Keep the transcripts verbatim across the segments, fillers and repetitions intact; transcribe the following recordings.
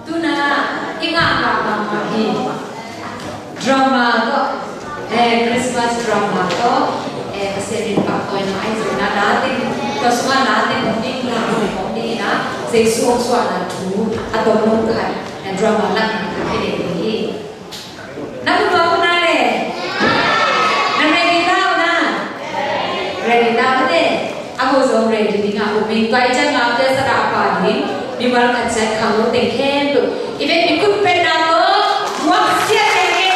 Tuna i ngah ngah mahmah hi. Drama tawh, eh, Christmas drama tawh, eh, Pasian in pahtawina a hi zongin, lateng, tua sungah lateng hong ding, lateng hong ding in a, Jesu hong suahna thu a tawm lo khat, eh, drama lakna khat kinei ding hi. Na hun tua hun a le. Na ready ta uh na? Ready ta uh te. A ho zong ready ding a um ing. Tua i ciang a pia sa da a pa ding. Mimal khat ciat khang lo teng khempeuh i vekpi khut petna tawh muak siat teng khempeuh.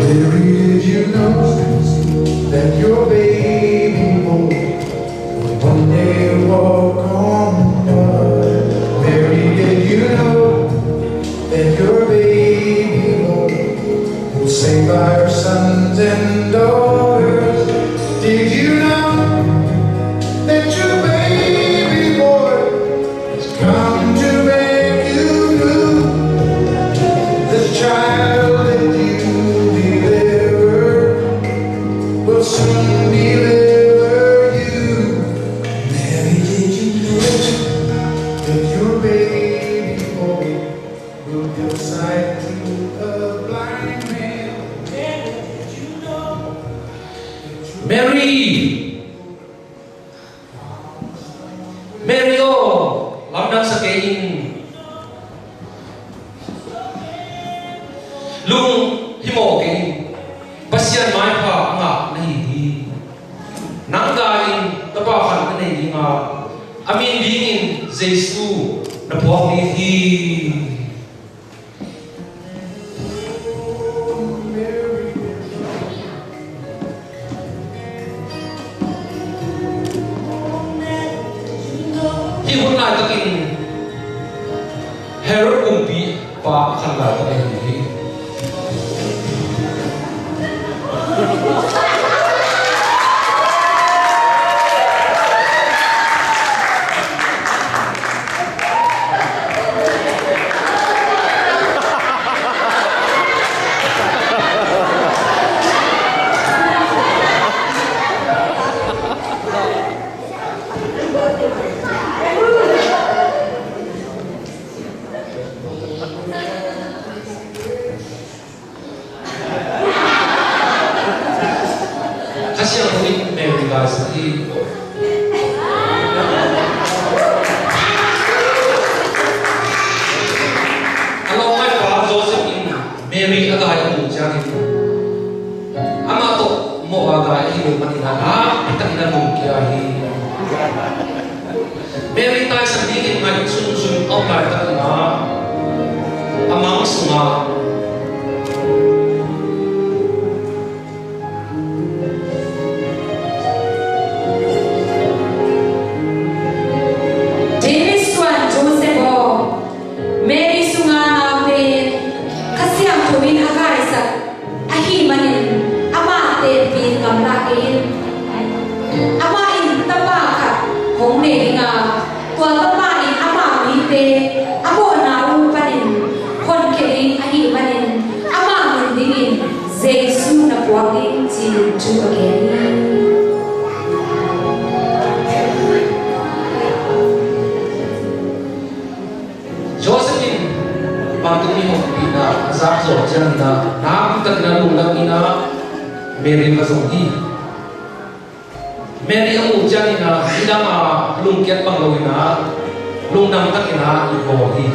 Mary, did you know that your baby boy will one day walk on water? Mary, did you know that your baby boy will save our sons and daughters? Did you know that your baby boy has come to make you new? The child that you delivered will soon deliver you. Mary, did you know that your baby boy will give sight to a blind man? Mary, did you know that your Mary! Mary aw, lamdang sa kei in. Lunghimawh kei in. Pasian maipha a ngah na hi hi. Nang gai in tapa khat na nei ding a, a min dingin Jesu na phuak ding hi. Hih hun laitakin Herod kumpipa a khan laitak ahi hi. Kha Siangtho in Mary gaisak hi. A lawmngaipa Joseph in Mary a gai a muh ciangin, amah tawh mawh a gai ahi lo manin a, nakpi takin a lungkia hi. Mary taisan dingin ngaihsun sun a om laitakin a, a mang sungah David suan Joseph aw, Mary sunga nau pen Kha Siangtho in a gaisak ahih manin amah tenpih ngamlah kei in. Amah in tapa khat hong nei ding a, tua tapa in ama mite a mawhna uh panin honkhia ding ahih manin amah min dingin Jesu na puak ding ci-in thu a gen hi. Joseph in bantuk mi hong pihna a zak zawh ciangin a, nakpi takin a lungdam in a, Mary va zong hi. Mary a muh ciangin a, midang a lungkiat bang lo in a, lungdam takin a it bawl hi.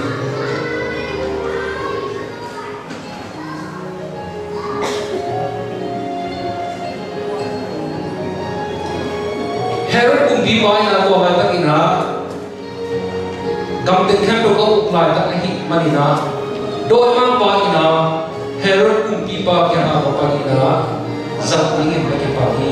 Herod kumpipa in a, tua laitakin a, gamteng khempeuh a uk laitak ahih manin a, dawimangpa in a, Herod kumpipa kiangah va pai in a, zat dingin na kipan hi.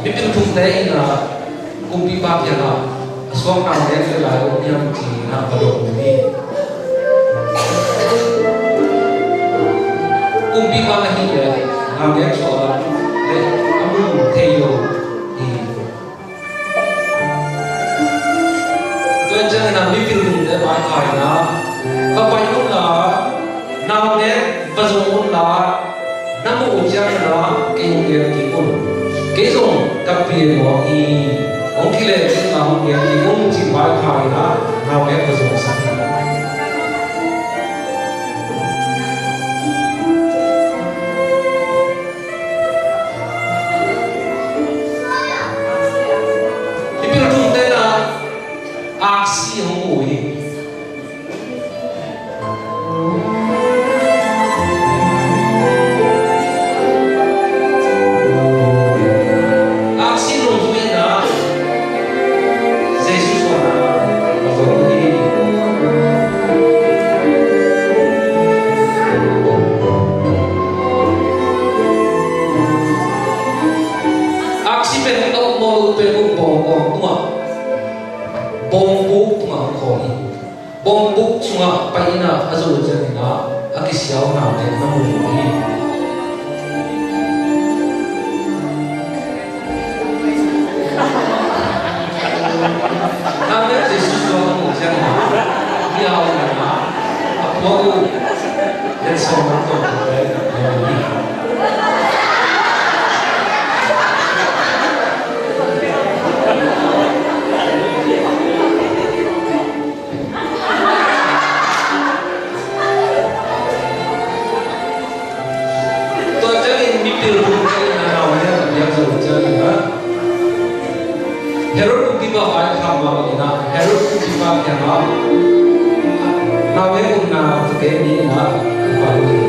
Mipil thumte in ah kumpipa kiangah a suak naungek bel lai om hiam ci-in ah va dong uh hi. Kumpipa ahih leh naungek suahna leh a mun thei lo hi. Tua ciangin ah mipil thumte vaikhak in ah, va pai un la, naungek va zong un la, na muh uh ciangin ah kei hong gen kik un. Kei zong ka pia nuam hi. Hong kileh ciangin ah hong gen kik un ci-in vaikhak in ah naungek va zongsak hi. Mipil thumte in ah aksi hong mu hi. Aksi nungzui in ah Jesu suahna a zong hi. Aksi pen a ukmawl uh pen uh bawngkuang tungah, bawngpuk tungah hong khawl hi. Bawngpuk sungah pai in ah a zo ciangin ah a kisiau naungek na mu hi. Naungek Jesu suak a mu ciangin ah a kiau in ah a puak uh lensawm lam tawh a mu hi. Tua ciangin mipil thumte in ah naungek a piak zo ciangin ah Herod kumpipa vaikhak mah bangin ah Herod kumpipa kiangah naungek upna za kei ni in ah pai uh hi.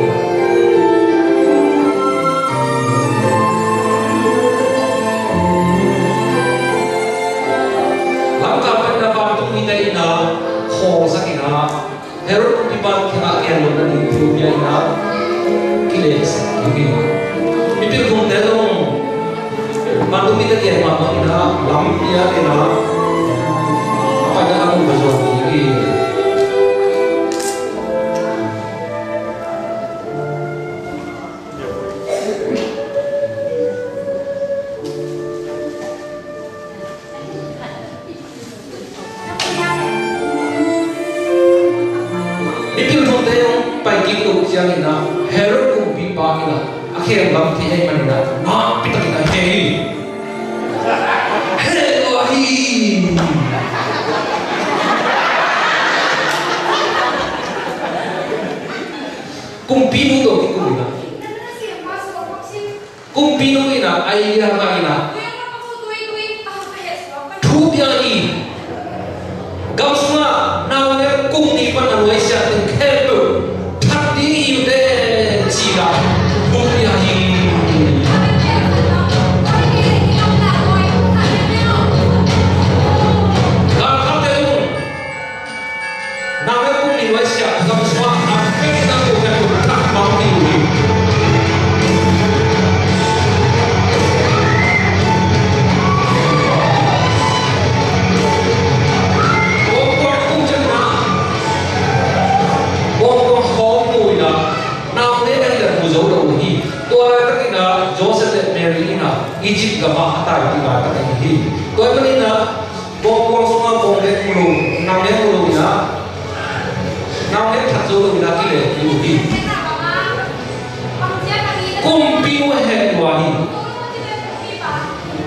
Lamkal panin ah vantung mite in ah khawlsak in ah Herod kumpipa kiangah a gen lohna ding thu pia in ah kilehsak hi. Mipil thumte zong vantung mite gen mah bangin ah lam pia in ah a paina lam uh va zuan kik hi. Mipil thumte hong pai kik loh ciangin ah Herod kumpipa in ah a khem lam thei ahih manin ah nakpi takin a heh hi. Heh lua hi. Kumpinu tawh kikum in ah Kumpinu in ah idea ngah in ah thu pia hi. Gam sungah naungek kum nih pan a nuaisiah teng khempeuh that ding hi uh teh ci-in ah thu pia hi. Galkapte uh Naungek kum nih nuaisiah gam sungah a pekna kum nih kum thak bang ding uh hi. Bawngkuang kum ciangin ah bawngkuang hawm mu in ah naungek ahi leh mu zo lo uh hi. Tua laitakin ah Joseph le Mary in ah Egypt gamah a taipi laitak ahi hi. Tua ahih manin ah Bawngkuang sungah bawngnek mu lo, naungnek mu lo in ah, naungnek that zo lo in ah kileh kik uh hi. Kumpinu a heh lua hi.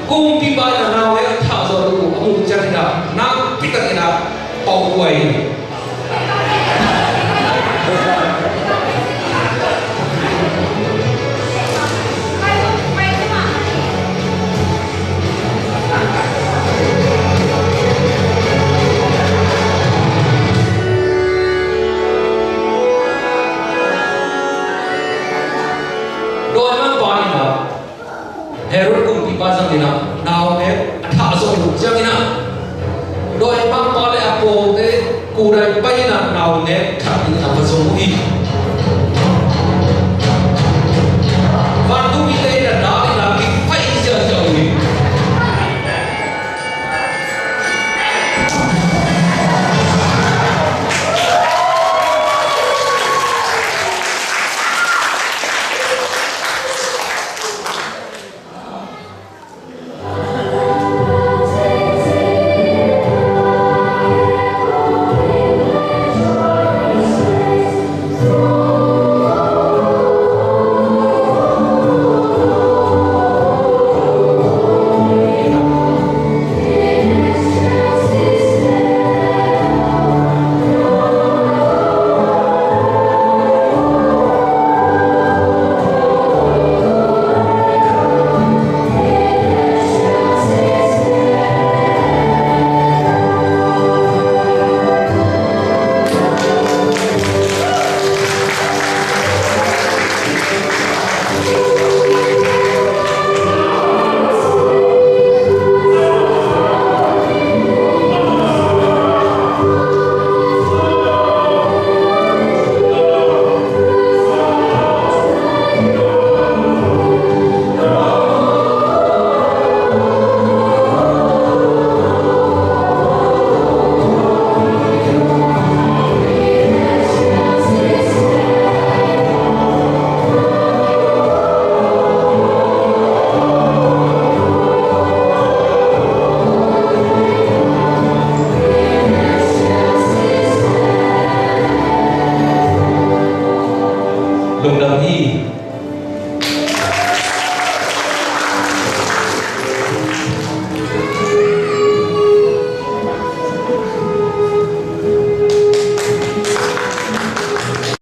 Kumpipa in ah naungnek a thah zawh lo uh a muh ciangin ah nakpi takin ah pauh huai hi. Dawimangpa in ah Herod kumpipa zangin ah naungnek a thah zawh loh ciangin ah, dawimangpa le a pawlte kudai pai in ah naungnek that dingin ah va zong uh hi.